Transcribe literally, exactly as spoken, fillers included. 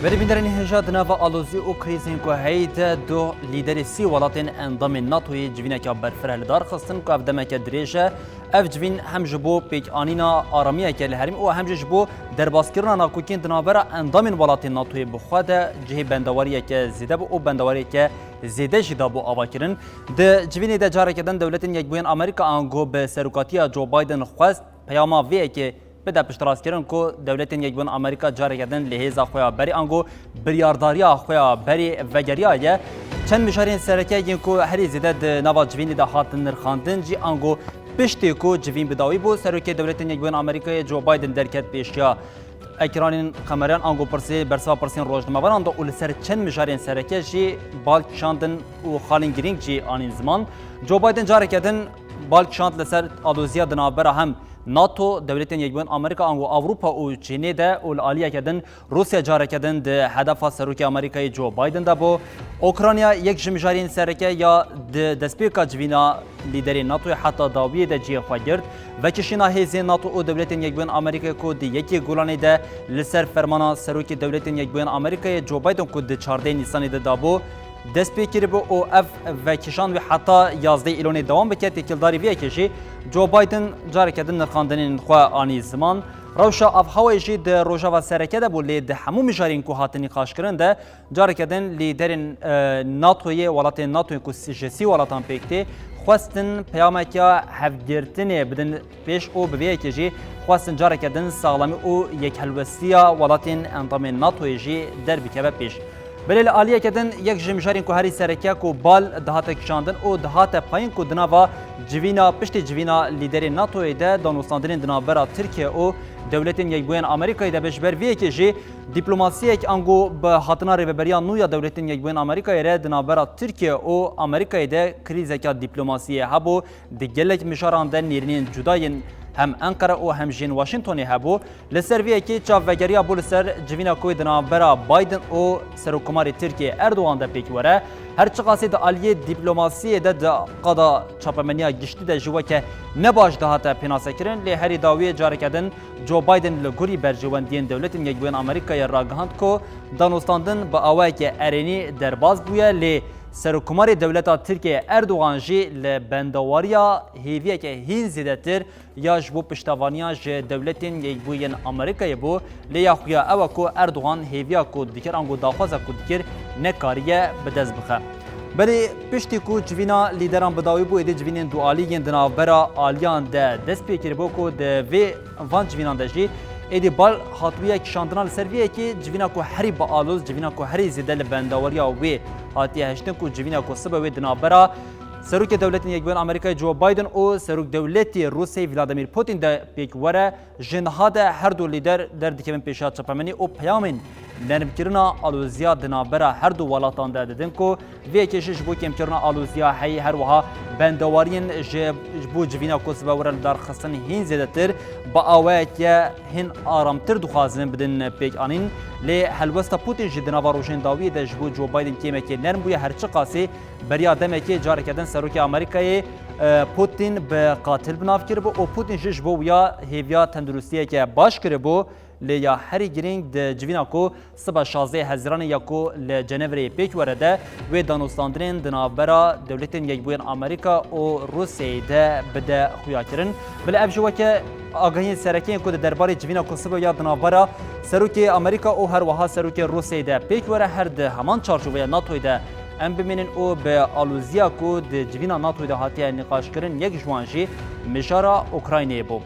Berê bînerên hêja di nava alozî û krîzên ku heyî de du lîderê sî welatên endamên NATOyê civîneke berfireh li dar xistin ku ev demeke dirêj e. Ev civîn hem ji bo pêkanîna aramiyeke li herêmê û hem jî ji bo derbaskirina nakokiyên di navbera endamên welatên NATOyê bi xwe de cihê bendewariyeke zêde bû û bendewariyeke zêde jî dabû avakirin. Di civînê de careke din Dewletên Yekbûyên Amerîka ango bi serokatiya Joe Biden xwest peyama vê yekê bide piştrastkirin ku Dewletên Yekbûyên Amerîka careke din li hêza xwe ya berê ango biryardariya xwe ya berê vegeriyaye. Çend mijarên sereke yên ku herî zêde di nava civînê de hatin nirxandin jî ango piştê ku civîn bi dawî bû, Serokê Dewletên Yekbûyên Amerîkayê Joe Biden derket pêşiya ekranên qemeriyan ango pirsê bersiva pirsên rojnamevanan de û li ser çend mijarên sereke jî bal kişandin û xalên girîng jî anîn ziman. Joe Biden careke din bal kişand li ser aloziya di navbera hem NATO, Dewletên Yekbûyên Amerîka ango Ewropa û Çînê de û li aliyeke din Rûsya careke din di hedefa Serokê Amerîkayê Joe Biden de bû. Ukrayna yek ji mijarên sereke ya di destpêka civîna lîderên NATOyê heta dawiyê de cihê xwe girt. Vekişîna hêzên NATO û Dewletên Yekbûyên Amerîkayê ku di yekê Gulanê de li ser fermana Serokê Dewletên Yekbûyên Amerîkayê Joe Biden ku di çardehê Nîsanê de dabû, dest pê kiribû û ev vekişan wê heta yazdehê Îlonê dewam bike. Têkildarî vê yekê jî Joe Biden careke din nirxandinên xwe anî ziman. Rewşa avhewayê jî di rojava sereke de bû, lê di hemû mijarên ku hatin nîqaşkirin de careke din lîderên, e, NATOyê, welatên NATOyê ku si-, ji sî welatan pêk tê, xwestin peyameke hevgirtinê bidin pêş û bi vê yekê jî xwestin careke din saxlemî û yekhelwestiya welatên endamên NATOyê jî derbikeve pêş. Belê li aliyeke din yek ji mijarên ku herî sereke ku bal dihate kişandin û dihate payîn ku di nava civîna, piştî civîna lîderên NATOyê de danûstandinên di navbera Tirkiye û Dewletên Yekbûyên Amerîkayê de be, ji ber vê yekê jî dîplomasiyek ango bi hatina rêveberiya nû ya Dewletên Yekbûyên Amerîkayê re di navbera Tirkiye û Amerîkayê de krîzeke dîplomasiyê hebû. Di gelek mijaran de nêrînên cuda yên hem Enqere û hem jî yên Washingtonê hebû. Li ser vê yekê çavvegeriya bû li ser civîna ku yê di navbera Biden û Serokkomarê Tirkiyê Erdogan de pêk were. Her çiqasî di aliyê dîplomasiyê de di qada çapemeniya giştî de jî weke ne baş dihate pênasekirin, lê herî dawiyê careke din Joe Biden li gorî berjewendiyên Dewletên Yekbûyên Amerîkayê ragihand ku danûstandin bi awayeke erênî derbas bûye, lê Serokkomarê Dewleta Tirkiyê Erdogan jî li bendewariya hêviyeke hîn zêdetir ya ji bo piştevaniya ji Dewletên Yekbûyên Amerîkayê bû, lê ya xuya ew e ku Erdogan hêviya ku dikir ango daxwaza ku dikir nekariye bi dest bixe. Belê piştî ku civîna lîderan bi dawî bû, êdî civînên dualî yên di navbera aliyan de dest pê kiribû ku di vê van civînan de jî êdî bal hatibûye kişandina li ser vê yekê civîna ku herî bi aloz, civîna ku herî zêde li bendewariya wê hatiye hiştin ku civîna ku sibe wê di navbera Serokê Dewletên Yekbûyên Amerîkayê Joe Biden û Serokdewletê Rûsyayê Vladimir Putin de pêk were, ji niha de her du lîder derdikevin pêşiya çapemenî û peyamên nermkirina aloziya di navbera her du welatan de didin ku vê yekê jî ji bo kêmkirina aloziya heyî her wiha bendewariyên ji, ji bo civîna ku sibe were li dar xistin hîn zêdetir bi awayeke hîn aramtir dixwazin bidin pêk anîn. Lê helwesta Putin jî di nava rojên dawiyê de ji bo Joe Biden kêmekê nerm bûye, her çiqasî beriya demekê careke din Serokê Amerîkayê, e, Putin bi qatil bi nav kiribû û Putin jî ji bo wiya hêviya tenduristiyeke baş kiribû. Lê ya herî girîng di civîna ku siba şazdehê Hezîranê ya ku li Cenevreyê pêk were de wê danûstandinên di navbera Dewletên Yekbûyên Amerîka û Rûsyayê de bide xuyakirin. Bila ev jî weke agahiyên sereke yên ku di derbarê civîna ku sibe ya di navbera Serokê Amerîka û her wiha Serokê Rûsyayê de pêk were, her di heman çarçoveya NATOyê de em bimînin û bi alûziya ku di civîna NATOyê de hatiye nîqaşkirin, yek ji wan jî mijara Ukraynayê bû.